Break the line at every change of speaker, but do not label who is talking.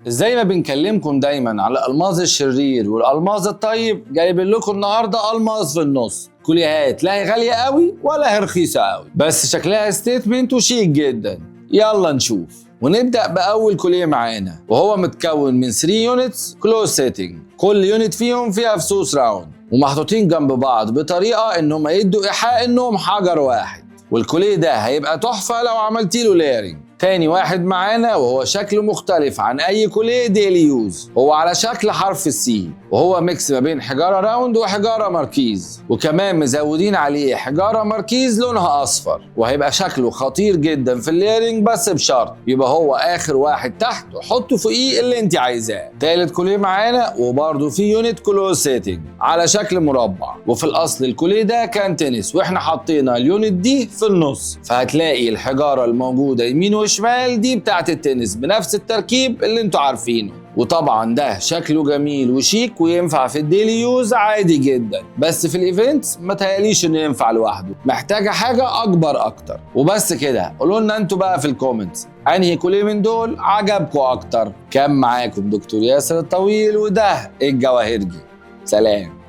زي ما بنكلمكم دايما على الالماظ الشرير والالماظ الطيب، جايبين لكم النهارده الماظ في النص. كوليهات لا هي غالية قوي ولا هي رخيصة قوي، بس شكلها statement وشيك جدا. يلا نشوف. ونبدا باول كوليه معانا، وهو متكون من 3 units close setting. كل unit فيهم فيها فصوص round ومحطوطين جنب بعض بطريقة انهم يدوا ايحاء انهم حجر واحد. والكوليه ده هيبقى تحفة لو عملتي له layering. تاني واحد معانا وهو شكله مختلف عن اي كوليه daily use، هو على شكل حرف ال C، وهو mix ما بين حجارة round وحجاره ماركيز، وكمان مزودين عليه حجارة ماركيز لونها اصفر، وهيبقى شكله خطير جدا في ال layering، بس بشرط يبقى هو اخر واحد تحت وحطه فوقيه اللي انت عايزاه. تالت كوليه معانا وبرده في unit close setting على شكل مربع، وفي الاصل الكوليه ده كان تنس واحنا حطينا ال unit دي في النص، فهتلاقي الحجارة الموجودة يمين وشمال دي بتاعت التنس بنفس التركيب اللي انتوا عارفينه. وطبعا ده شكله جميل وشيك وينفع في ال daily use عادي جدا، بس في ال events ما تهيأليش انه ينفع لوحده، محتاجه حاجة اكبر اكتر. وبس كده، قولوا لنا انتوا بقى في ال comments انهي كوليه من دول عجبكم اكتر. كان معاكم دكتور ياسر الطويل وده الجواهرجي. سلام.